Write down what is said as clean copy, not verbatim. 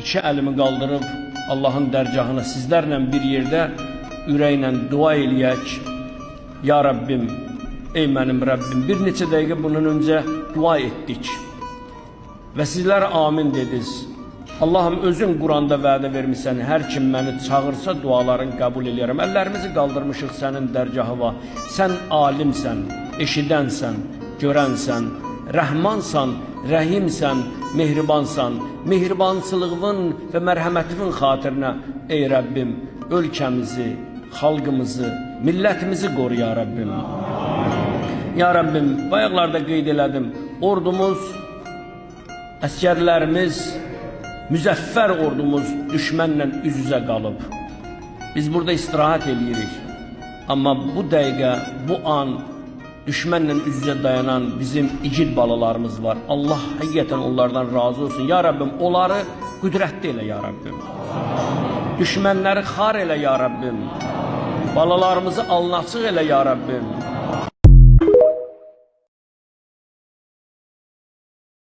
İki əlimi qaldırıb Allahın dərgahına sizlərlə bir yerdə ürəklə dua eləyək. Ya Rəbbim, ey mənim Rəbbim, bir neçə dəqiqə bundan öncə dua etdik və sizlər amin dediniz. Allahım, özün Quranda vədə vermisən, hər kim məni çağırsa duaların qəbul eləyərəm. Əllərimizi qaldırmışıq sənin dərgahına. Sən alimsən, eşidənsən, görənsən, rəhmansan, rəhimsən, mehribansan. Mehribançılığın və mərhəmətinin xatirinə ey Rəbbim, ölkəmizi, xalqımızı, millətimizi qoru ya Rəbbim. Ya Rəbbim, bayaqlarda qeyd elədim, ordumuz, əskərlərimiz, müzəffər ordumuz düşmənlə üz-üzə qalıb. Biz burada istirahət eləyirik. Amma bu dəqiqə, bu an düşmənlə üz-üzə dayanan bizim igid balalarımız var. Allah həqiqətən onlardan razı olsun. Ya Rəbbim, onları qüdrətli elə ya Rəbbim. Düşmənləri xar elə ya Rəbbim. Balalarımızı alnaçıq elə ya Rəbbim.